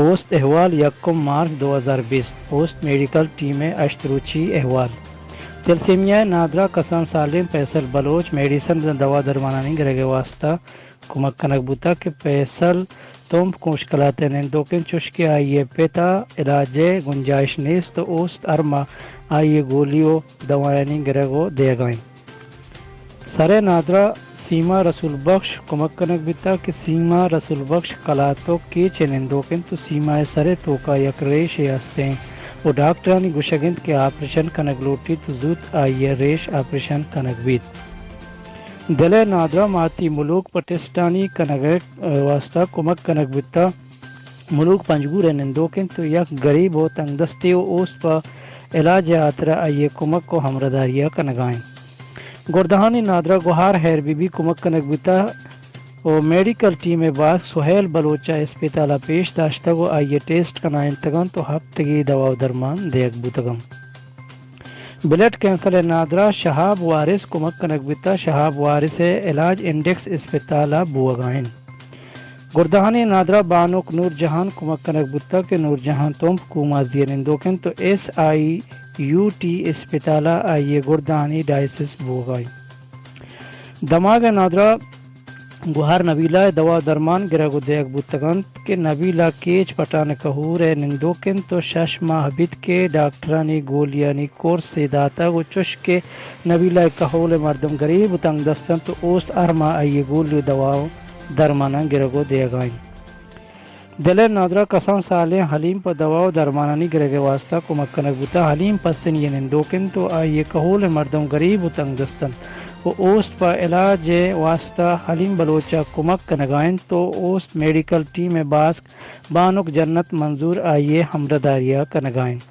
اوست احوال، یکم مارچ دو ہزار بیست، اوست میڈیکل ٹیم ءِ ہشت روچی احوال۔ تھیلسیمیا ءِ نادراہ کسان سالیں فیصل بلوچ میڈیسن ءُ دوا درمانانی گرگ ءِ واستہ کمک کنگ بوتگ کہ فیصل تمپ کشکلات ءِ نندوک اِنت، چوشکہ آئی ءِ پت ءَ علاج ءِ گنجائش نیست ءُ اوست ہر ماہ آئی ءِ گولی ءُ دوایانی گرگ ءُ دیگ ءَ اِنت۔ سر ءِ نادراہ سیما رسول بخش کمک کنگ بیتگ کہ سیما رسول بخش کلاتک کیچ ءِ نندوک اِنت ءُ سیما ءِ سر ءِ توک ءَ یک ریشے است اِنت ءُ ڈاکٹرانی گوشگ اِنت کہ آپریشن کنگ لوٹیت ءُ زوت آئی ءِ ریش آپریشن کنگ بیت۔ دل ءِ نادراہ ماتی ملوک پہ ٹیسٹانی کنگ ءِ واستہ کمک کنگ بیتگ۔ ملوک پنجگور ءِ نندوک اِنت ءُ یک گریب ءُ تنگدستے ءُ اوست پہ علاج ءِ ہاترا آئی ءِ کمک ءُ ہمراہداری ءَ کنگ ءَ اِنت۔ گردہانی نادراہ گوہار ہیر بی بی کمک کنگ بوتگ ءُ میڈیکل ٹیم ءِ باسک سہیل بلوچ ءَ اسپتال ءَ پیش داشتگ ءُ آئی ءِ ٹیسٹ کنائینتگ اَنت ءُ ہپتگے دوا ءُ درمان دیگ بوتگ اَنت۔ بلڈ کینسر ءِ نادراہ شہاب وارث کمک کنگ بیتگ۔ شہاب وارث ءِ علاج انڈیکس اسپتال ءَ بوگ ءَ اِنت۔ گردہانی نادراہ بانک نور جہان کمک کنگ بوتگ کہ نور جہان تمپ کومازی ءِ نندوک اِنت ءُ ایس آئی یو ٹی اسپتال ءَ آئی ءِ گردہانی ڈائسس بوگ ءَ اِنت۔ دماگ ءِ نادراہ گوہار نبیلہ ءِ دوا ءُ درمان گرگ ءُ دیگ بوتگ اَنت کہ نبیلہ کیچ پٹان کہور ءِ نندوک اِنت ءُ شش ماہ بیت کہ ڈاکٹرانی گولیانی کورسے داتگ ءُ چوش کہ نبیلہ ءِ کہول ءِ مردم گریب ءُ تنگدست اَنت ءُ اوست ہر ماہ آئی ءِ گولی ءُ دوا ءُ درماناں گرگ ءُ دیگ ءَ اِنت۔ دل ءِ نادراہ کسان سالیں حلیم پہ دوا ءُ درمانانی گرگ ءِ واستہ کمک کنگ بوتگ۔ حلیم پسنی ءِ نندوک اِنت ءُ آئی ءِ کہول ءِ مردم گریب ءُ تنگدست اَنت ءُ اوست پہ علاج ءِ واستہ حلیم بلوچ ءَ کمک کنگ ءَ اِنت ءُ اوست میڈیکل ٹیم ءِ باسک بانک جنت منظور آئی ءِ ہمراہداری ءَ کنگ ءَ اِنت۔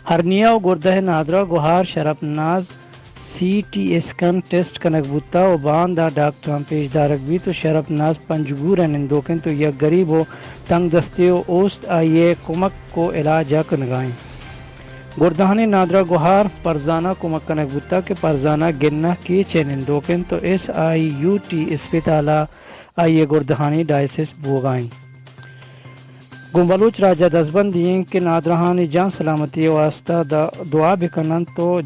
ہرنیا ءُ گردہ ءِ نادراہ گوہار Sharaf Naz C T scan test کنگ بوتگ ءُ باندا ڈاکٹراں پیش دارگ بیت ءُ شرپ ناز پنجگور ءِ نندوک اِنت ءُ یک گریب ءُ تنگدستے ءُ اوست آئی ءِ کمک ءُ علاج ءَ کنگ ءَ اِنت۔ گردہانی نادراہ گوہار پرزانہ کمک کنگ بوتگ کہ پرزانہ گنہ کیچ ءِ نندوک اِنت ءُ ایس آئی یو ٹی اسپتال ءَ آئی ءِ گردہانی ڈائسس بوگ ءَ اِنت۔ گوں بلوچ راج ءَ دزبندی اِنت کہ نادراہانی جان سلامتی ءِ واستہ د-، دعا بہ کن اَنت ءُ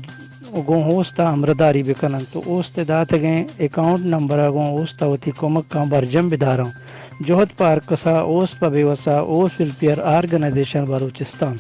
گوں اوست ءَ ہمراہداری بہ کن اَنت ءُ اوست ءِ داتگیں اکاؤنٹ نمبر ءَ گوں اوست ءَ وتی کمکاں برجم بہ دار اَنت۔ جہد پہ ہرکس ءَ، اوست پہ بے وس ءَ، اوست ویلفیئر آرگنائزیشن بلوچستان۔